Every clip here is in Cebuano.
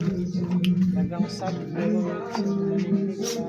Dagang sagbot sa manindig sa.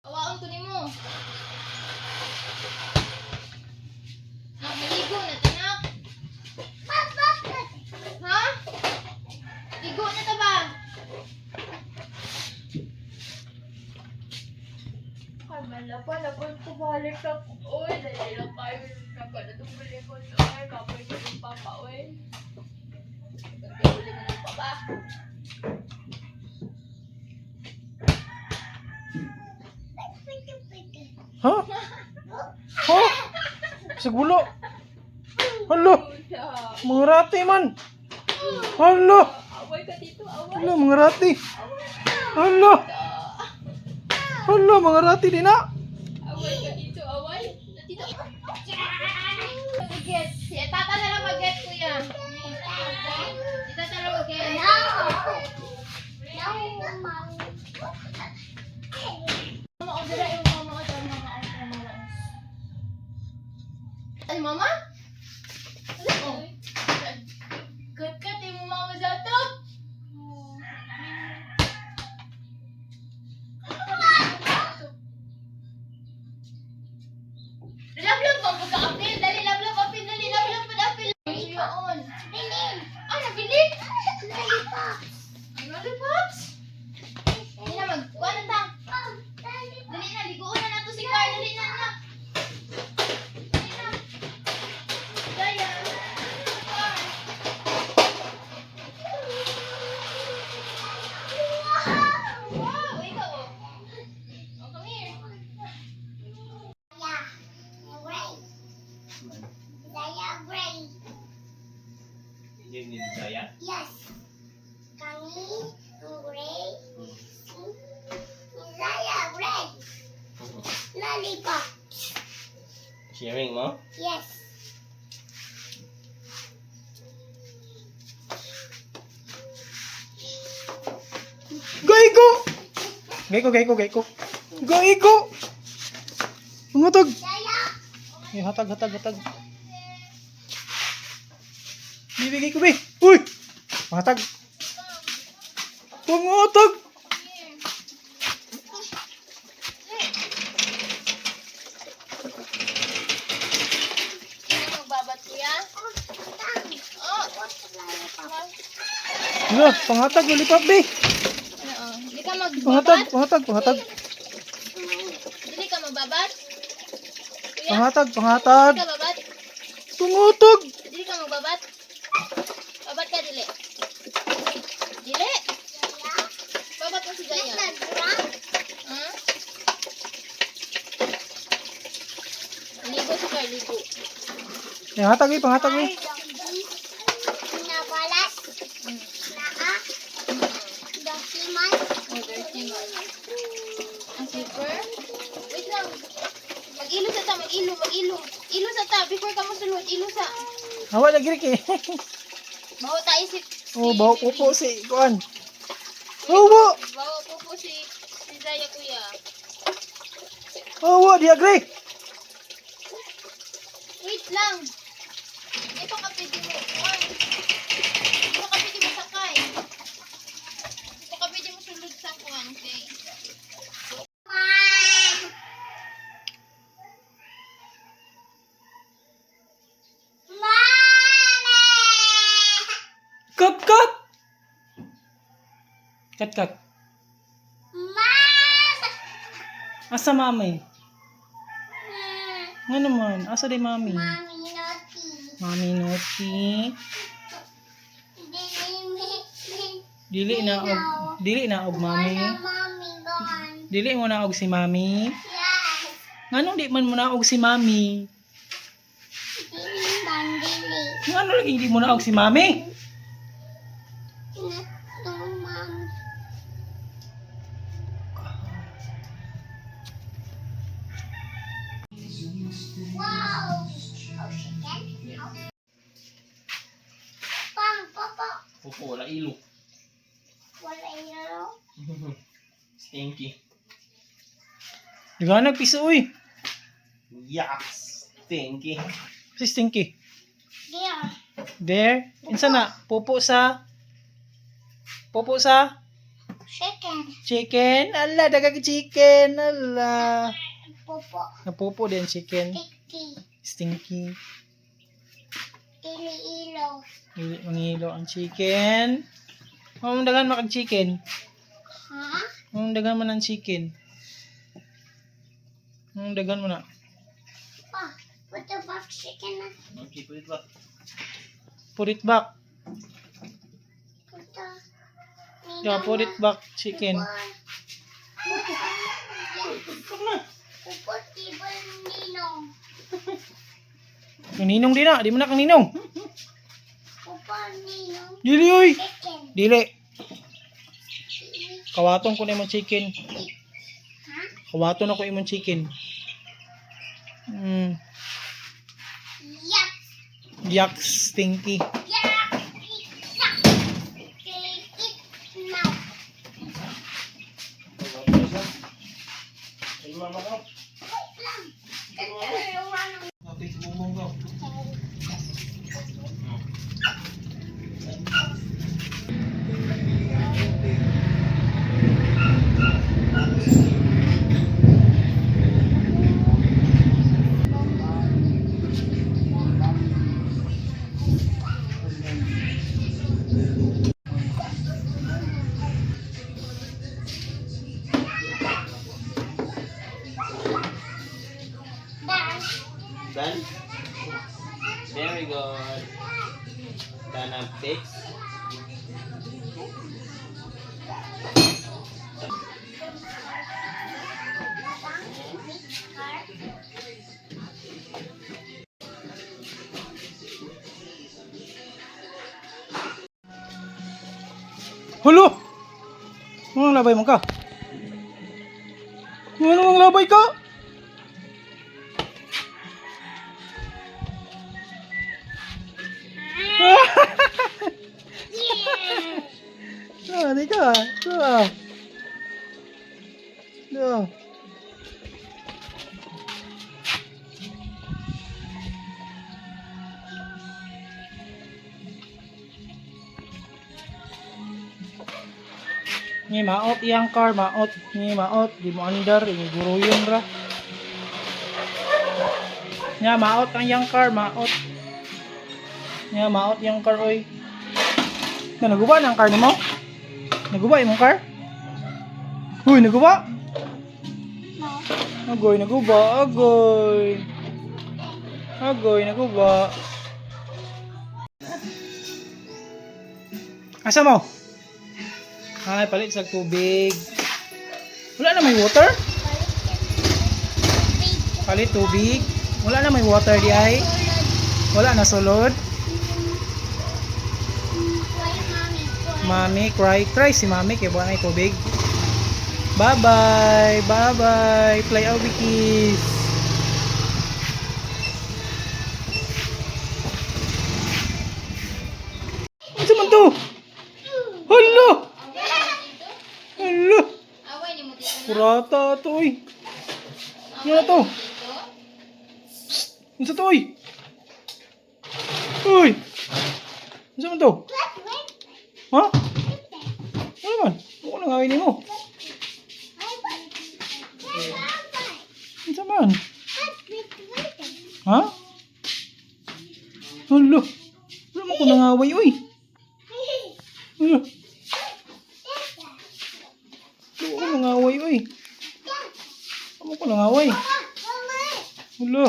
Awaon ko nimo. Nak, maligo na tanak. Ha? Ligo na ta ba? Ay, malapa, lapon ko balik ako. Oy, dali lang kayo. Nagkala itong balikon. Oy, kapoy ko yung papa, oy. Pagkahuli mo ng papa. Ha? Ha? Sigulo. Hala, Wala. mga rati man. Hala, Away ka dito, away. hala mga rati. Hala. Hala, mga rati din na. Away ka dito, away. Dito. Mag-get. Si tata na lang mag-get, kuya. Si tata na lang mag-get. Mama, oh, dala yung mama, oh, dala, mama, oh, dala, mama. Ay, mama? Ano? Oh. Kat kat, yung mama sa top. Lablab ang pagka-apil. Dali, lablab, apil. Dali, lablab, apil. Yun. Ah, nabilin? Ang lollipops? Dali na, mag... Kuha na ta. Dali na, liguan na nato si Carl. Dali na, anak. Dali na. Daya. Carl. Wow, ikaw oh. Oh, come here. Yun yung Bisaya? Yes. Kami, gray, Zaya, gray. Lollipop. Sharing mo? Yes. Gaigo. Gaigo, gaigo, gaigo. Gaigo. Pangatag. Zaya. Ay, hatag, hatag, hatag. Bibigay ko, be. Uy! Pangatag. Pangatag. Hindi na magbabat, kuya. Oh. Hala, pangatag, lollipop, be. Ano, oh. Hindi ka Pangatag, magbabat? pangatag, pangatag. Hindi ka magbabat? Kuya? Pangatag, pangatag. Hindi ka babat? Pangatag. Dili ka magbabat? Babat ka, dili. Dili? Babat mo si Jaya. Ha? Ligo si Carl, ligo. Ay, hatag, eh, pangatag, eh. Nabalas. Naa. Dosiman. Oh, dirty man. Ang slipper? Wait lang. Mag-ilo sa ta, mag-ilo, mag-ilo. Ilo sa ta, before ka mosulod, ilo sa. Hawa na girik eh. Baho tayo si Oh, bawo po po si kuan. Hawa! Baho po po si Zaya, kuya. Hawa, di agree. Wait lang. Hindi pa ka pwede mo. Kuan. Hindi pa ka pwede mo sakay. Hindi pa ka pwede mo sulod sa kuan. Okay. Kat kat. Kat kat. Asa mami? Nga naman, asa di mami? Mami naughty. Mami naughty. Dili na og dili na og mami. Wala mami gone. Dili mo na og si mami. Yes. Nganong di man mo na og si mami? Dili man dili. Ano lagi hindi mo naog si mami? Not no, mom. Wow! Oh, chicken. Oh. Pang, popo. Pupo, wala ilo. Wala ilo. Stinky. Naghanap piso uy. Yucks. Stinky. Si Stinky. There. There. Insa na? Pupo sa Pupo sa Chicken. chicken. Ala, dagag chicken. Ala. Popo. Napupo din chicken. Tiki. Stinky. Ilo ilo. Dili mangilo ang chicken. Ang dagan makag chicken. Ha? Ang dagan man ang chicken. Ang dagan mo na. Pa. Put the box chicken na. Okay, put it back. Put it back. Put the... Yeah, put it back chicken. Upo tibol ninong. Kang ninong di na, di mo na kang ninong. Upo ninong. Dili oy. Chicken. Dili. Kawaton ko na imong chicken. Ha? Kawaton ako imong chicken. Yak. Yuck, stinky. Yak. Yak. Take it now. Ay, mama ko. Wait lang. Tatalawa ng Okay, bumbong ko. Dan. Done? Very good. Done and fix. Hulo! Anong labay mo ka? Ano ang labay ka? Yeah. Ah, di ka. Ah. Ah. Ni maot iyang car, maot. Ni maot, di mo andar, ini guruyon ra. Nya maot ang iyang car, maot. Nya maot iyang car oy. Na naguba na ang car nimo? Naguba imong car? Uy, naguba? No. Agoy, naguba, agoy. Agoy, naguba. Asa mo? Ay, palit sa tubig. Wala na may water? Palit tubig. Wala na may water di ay. Wala na sulod. Why, mommy? Why? Mami, cry. Cry si mami kay buwan ay tubig. Bye-bye. Bye-bye. Play out kiss. Ano man to? Hala! Hala! Away ni mo dito na. Kurata to oy. Ano na to? Dito. Ano sa to oy? Uy! Ano man to? Ha? Ano man? Ano nang gawin nimo? Ano man? Ha? Hala! Wala mo ko nangaway, uy! Hala! Wala ko nangaway, uy! Wala mo ko nangaway. Hala!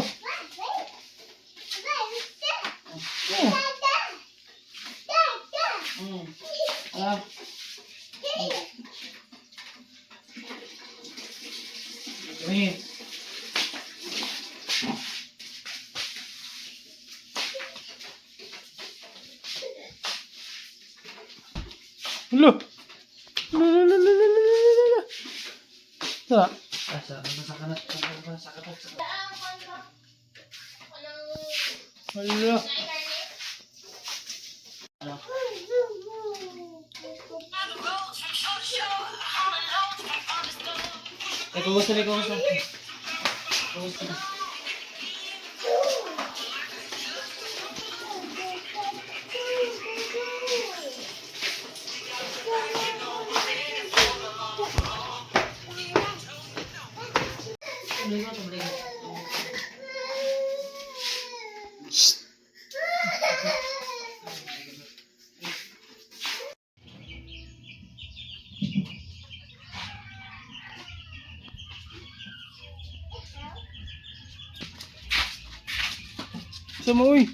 Oh. Ah. Wait. Lo. Lo lo lo lo lo lo lo. Sa. Asa, sa kanat, sa kanat, sa kanat. Hala. Eh, kumusta na, kumusta? Kumusta na? Sa mo uy.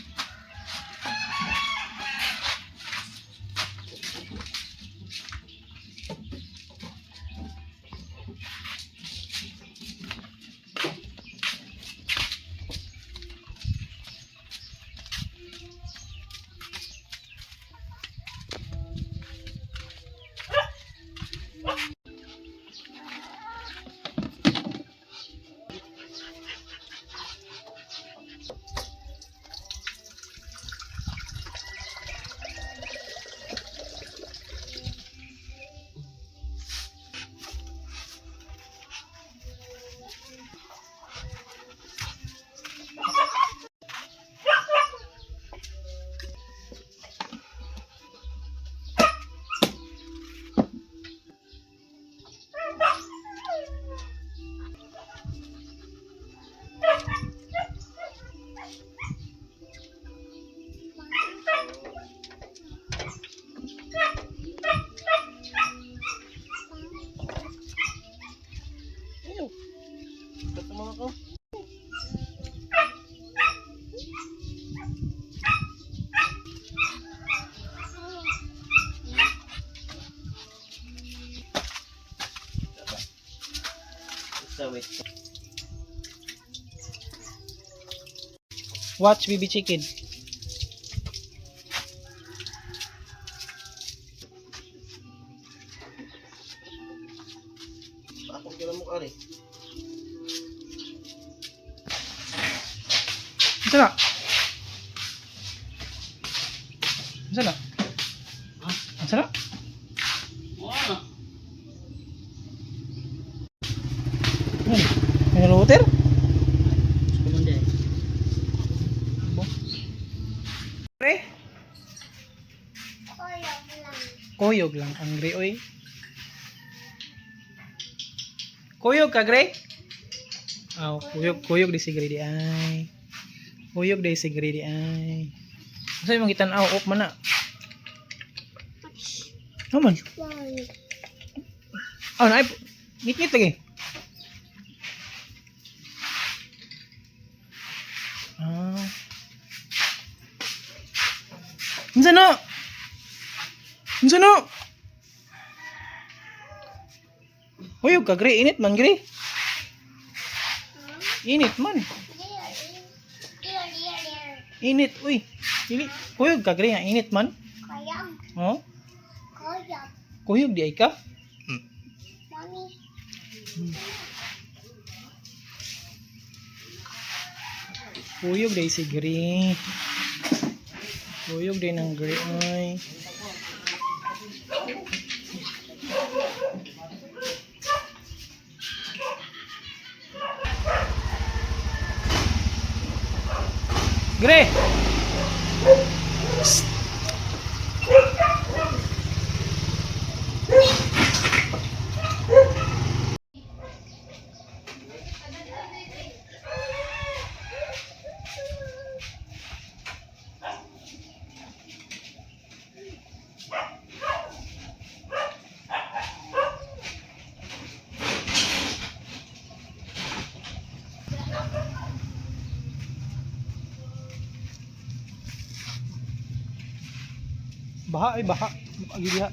Ba't mo ako? Sa wait. Watch baby chicken. Ako kira mo kare. Unsa na? Unsa na? Unsa na? Wala. Ano? Mineral water? Kumunde. Pre? Koyog lang. Kuyog lang ang gre oy. Kuyog ka gre? Aw, kuyog kuyog di si gre di ay. Kuyog di si gre di ay. Unsa imong gitan-aw op man na? Ano man? One. Aw na ngit-ngit lagi. Ah. Unsa no? Unsa no? Uyog ka gre, init man gre. Init man. Here, here, here, here. Init uy. Dili kuyog ka gre, nga init man. Koyog. Oh, Koyog. kuyog di ay ka. Mommy. Kuyog day si gre. Kuyog day ng gre ay. Gre! Psst. Baha ay baha. Agi diha.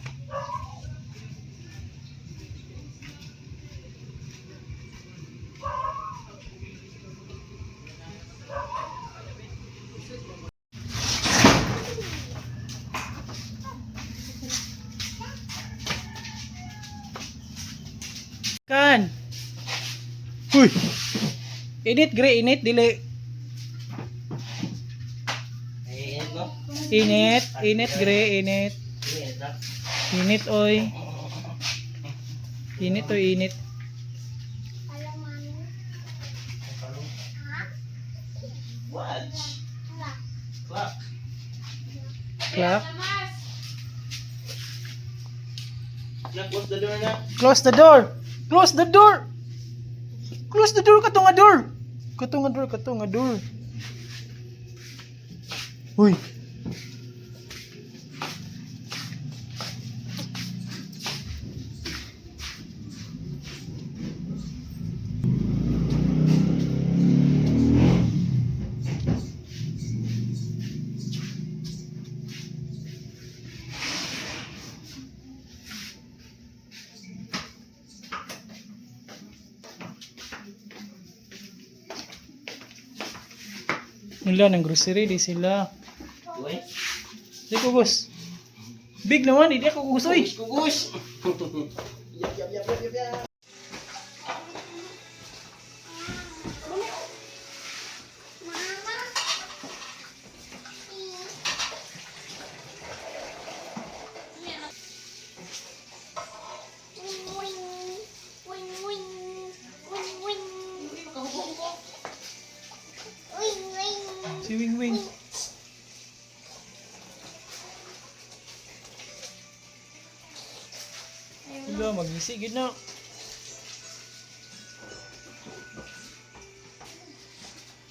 Uy. Init gre, init dili. Ay, init no? Init, init gre, init. Init na. Init oy. Init oy, init. Hello, mommy. Ha? Watch. Wala. Clock. Clock. Knock, close the door na. Close the door. Close the door. Close the door kato nga door. Kato nga door, kato nga door. Uy. Wala ng grocery di sila. Uy. Di ko gus. Big naman, hindi ako gusto oy. Kugus, kugus. Yap, yap, yap, yap, yap, yap. Mama. Wing, wing. Wing, wing. Wing, wing. Wing, wing. Si Wing Wing. Wala, magisi gid na.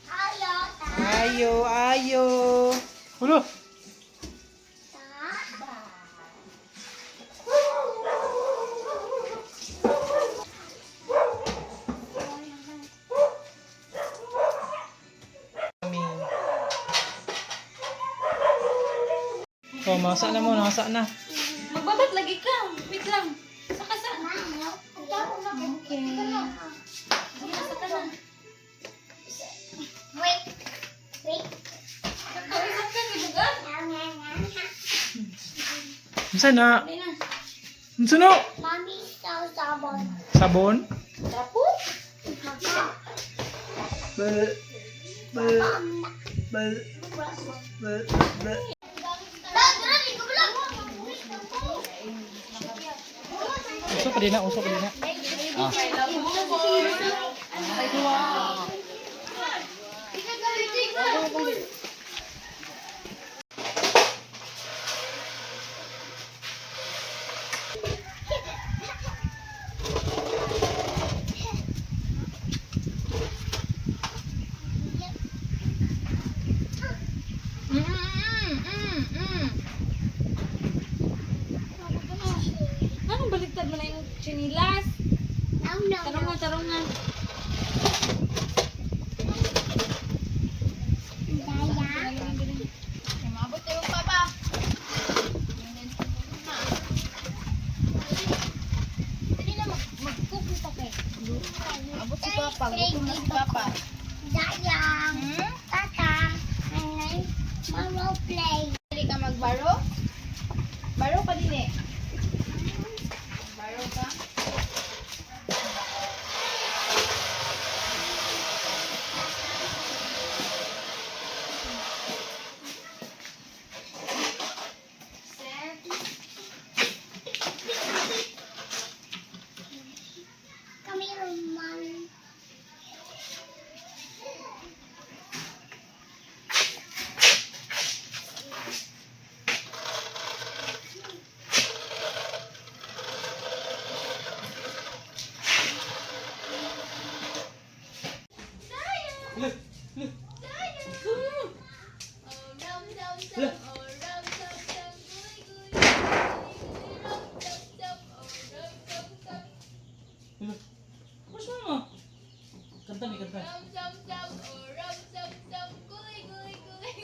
Ayo, ta. Ayo, ayo. Wala. Ta. Kami. Oh, masa na mo, nasa na. Magbabat lagi ka. Wait lang. Saka sa. Okay. Sige, saka na. Wait. Wait. Nagkausap ka, gibugat. Unsa na? Dali na. Unsa na? Mommy so sabon. Sabon? Tapo? Papa. Bal bal bal bal bal. Uso pa din na, uso pa din na. Ah. Anong baliktad mo na yung chinilas? No, no, Tarong no. nga, tarong nga. Daya. Mabot na yung papa. Dali na, mag-cook na kay. Abot si papa, gutom na si papa. Dayang. Hmm? Tata. And Mama play. Dali ka magbaro? Baro pa din eh. Baro ka? Come here, mommy. What's wrong? Kanta mi kanta.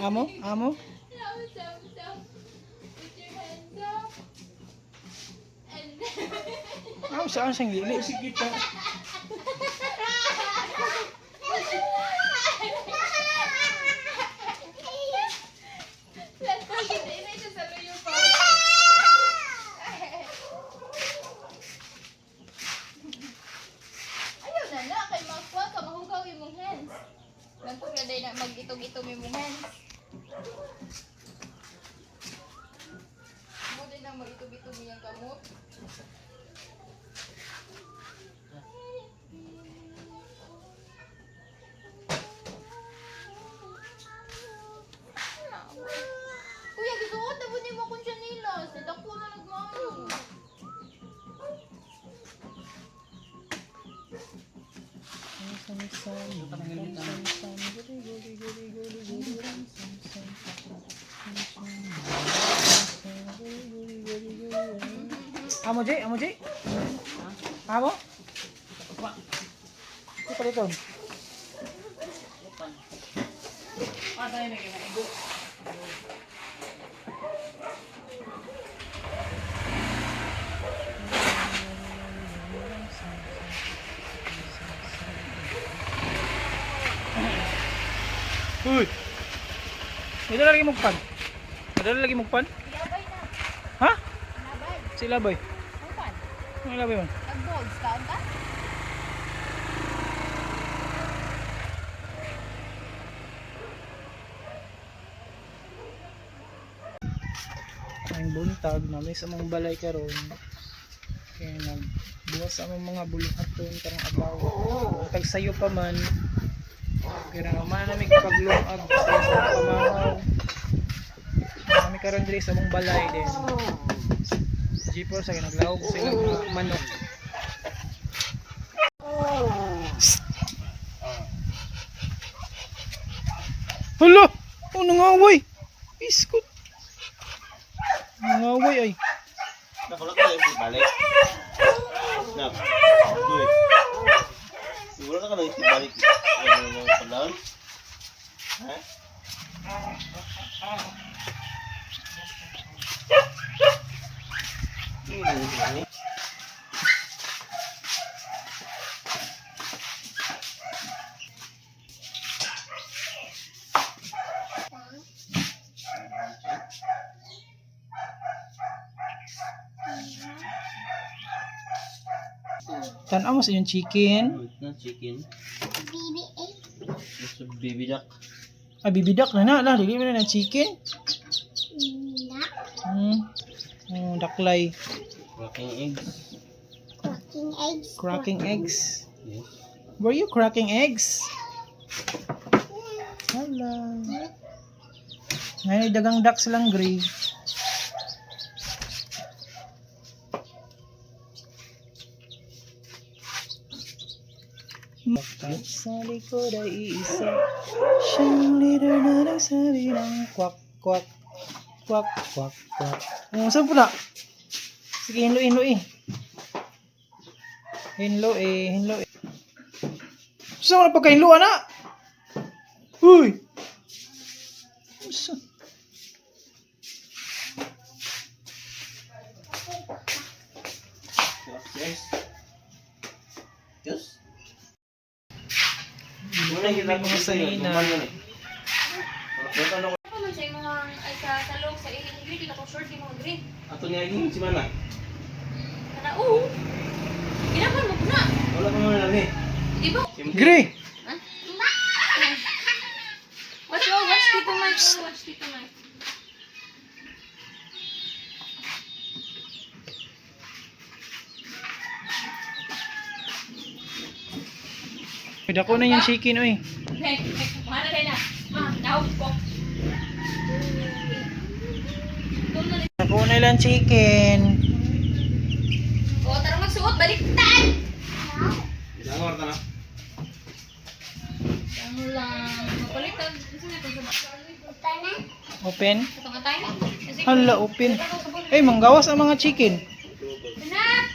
Amo, amo. Amo saan siyang dili? Sige pa. Ayaw na na, kay mag Suot na ni mo akong tsinelas. Nadako na nagmamo. Amo, Jay? Amo, Jay? Amo? Ito pala ito. Ah, sa'yo na kinaigo. Uy! Madala lagi mong pan. Madala lagi mong pan? Labay na. Ha? Labay. Si labay. Ang pan. Ano labay man? Nag-balls ka ka? Ang buntag na may sa mga balay karon. Kaya nagbuwas sa among mga buluhaton karong adlaw. Tag sayo pa man. Pero naman na may paglungag sa sa pamahaw. Kami karon diri sa among balay din. Jeepers sa naglaog sa ilang mga manok. Hala! Oh, nangaway! Iskot! Nangaway ay. Nakulak na yung balik. Na. Uy. Siguro na ka lang yung balik. Ano yung panahon? Ha? Tanaw mo sa inyong chicken. Wait na, chicken. BB-8. Gusto baby duck. Ah, bibidak na na. Lah, dili mo na ng chicken. Duck. Oh, daklay. Cracking eggs. Cracking eggs. Cracking eggs. Yes. Were you cracking eggs? Hala. Ngayon, dagang ducks lang, gray. Bakit sa likod ay iisa? Siyang leader na nagsabi ng kwak, kwak, kwak, kwak, kwak. Oh, saan pula? Sige, hinlo, hinlo eh. Hinlo eh, hinlo eh. Saan mo na pagkahinlo, ana? Uy! Saan? Upstairs. Yes. Wala yung mga sanina. Ano man sa imong ay sa talong sa ilang green, di ka to short di mga green. Ato niya yung si Mana. Kana oo. Ginapan mo na. Wala pa muna lami. Di ba? Gray! Ha? Watch, oh, watch Tito Mike. Oh, watch Tito Mike. Dako na yung chicken, uy. Okay, okay. Mana tayo na. Ah, nahog ko. Doon na rin. Dako na lang chicken. Oh, tara magsuot, baliktad! Bilang warta na. Ano lang, magpalitan. Gusto niya itong sa Open na. Open. Ito nga tayo. Kasi, Hala, open. Eh, manggawas ang mga chicken. Anak!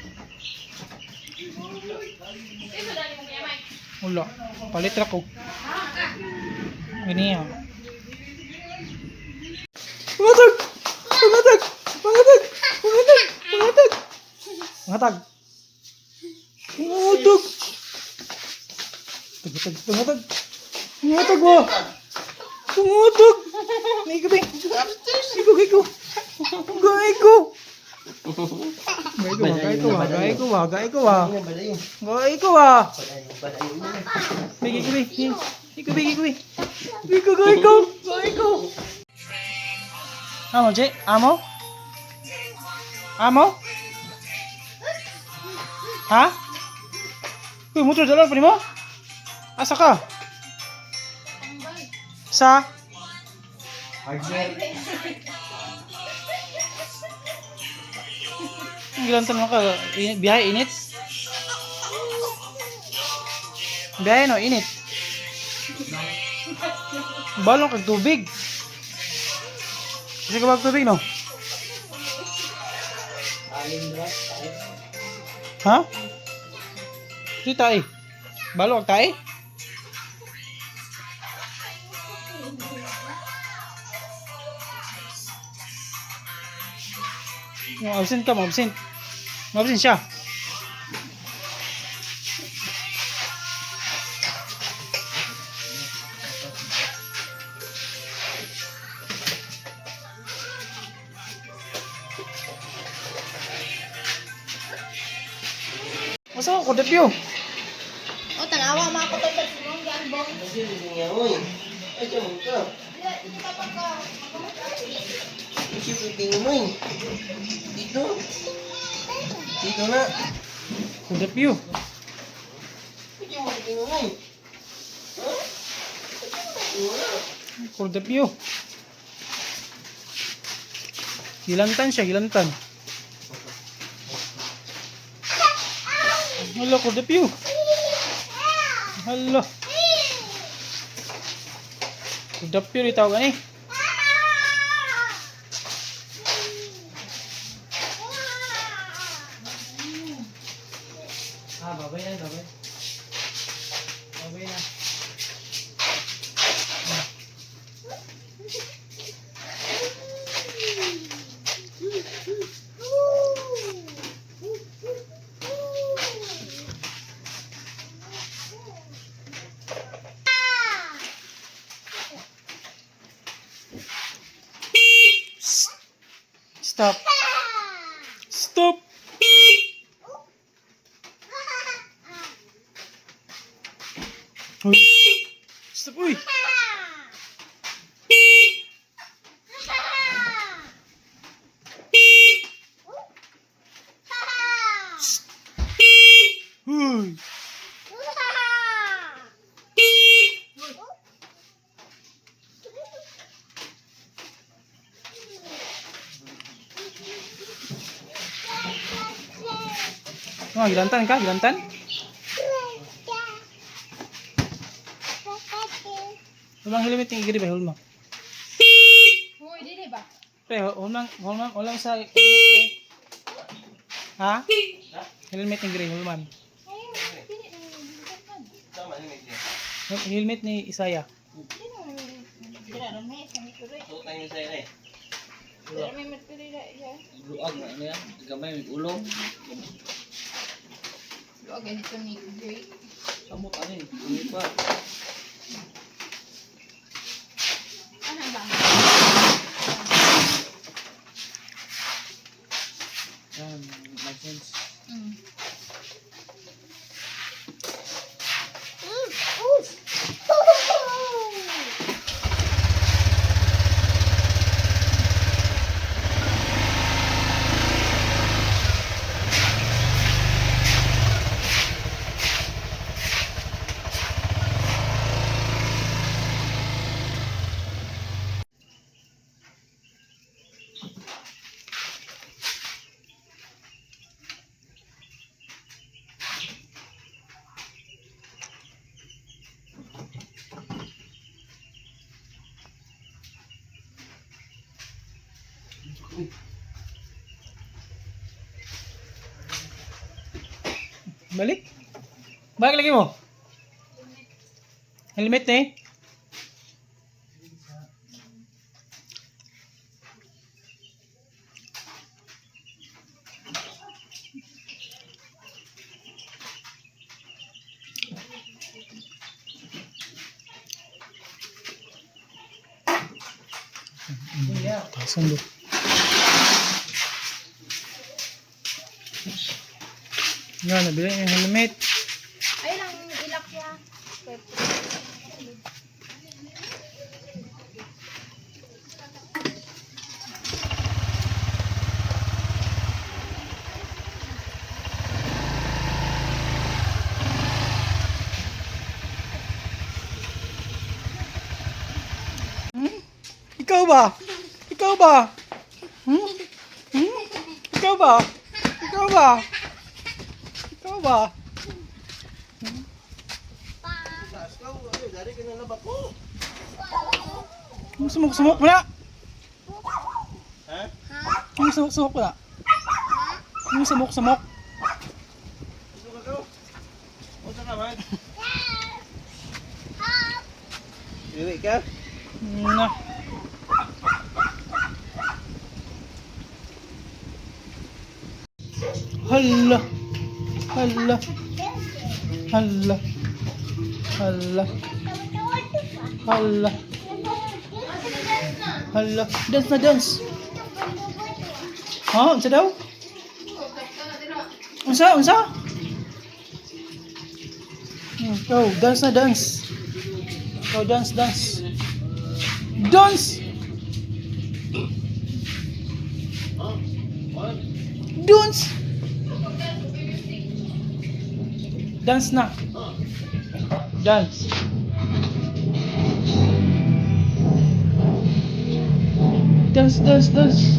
Eh, wala ni mong yamay. Wala. Palit ra ko. Ah, ka. Gani ah. Pangatag! Pangatag! Pangatag! Pangatag! Pangatag! Pangatag! Pangatag! Pangatag! Pangatag! Pangatag ba? Pangatag! Ikaw ba? Ikaw, ikaw! Ikaw! Ikaw! Ikaw ba? Ikaw ba? Ikaw ba? Ikaw ba? Bigay ko, bigay. Ikaw, bigay ko, Ikaw, ikaw, ikaw. Ikaw. Amo, Jay? Amo? Amo? Ha? Uy, motor dala pa mo? Asa ka? Sa? Hardware. Gilantan mo ka. Biyahe init. Biyahe no, init. Balong kag tubig. Kasi ka tubig no? Ha? Di tae. Balong kag tae? Yung absent ka, ma-absent. Ma-absent siya. Masa ko debyo? O, tanawa mga kutol sa mong gambong. Kasi hindi niya, uy. Ay, siya mo ka. Dito ka pa ka. Isip tingin mo eh. Dito. Dito na. Kudapyo. Hindi mo tingin mo eh. Ha? Wala. Kudapyo. Gilantan siya, gilantan. Hala, kudapyo. Hala. Kudapyo rin tawag ani. Ah, babay na, babay. Babay na. Stop. Stop. Uy. Stop, uy. Uy. Oh, gilantan ka, gilantan. Walang helmet yung igri ba, hulma. Hoy, dili ba? Pre, hulma, hulma, walang sa helmet, pre. Ha? Helmet ni Gray, hulman. Ay, dili na yung Tama, ano may siya. Helmet ni Isaiah. Dili na dili na may sa mikuroy. Suot na yun sa'yo eh. Dili may mikuroy na iya. Luag na ano yan? Gamay may ulo. Luag ganito ni Gray. Samot ano eh. Ano pa? Ano ba? Yan, license. Balik. Balik lagi mo. Helmet ni. Sundo. Yan, nabili niya yung helmet. Ay lang ilak ya. Ikaw ba? Ikaw ba? Hmm? Hmm? Ikaw ba? Ikaw Ikaw ba? Ikaw ba? Taas ka, ay, dari ka na laba ko. Ang sumok-sumok mo na. Ha? Ang sumok-sumok mo na. Ang sumok-sumok. Gusto ka ka? Unsa ka man? Iwi ka? Na. Hala. Hala. Hala. Hala. Hala. Hala. Dance na dance. Ha? Unsa daw? Unsa? Unsa? Go, dance na dance. Go, dance, dance. Dance! Dance! Dance na. Dance. Dance, dance, dance.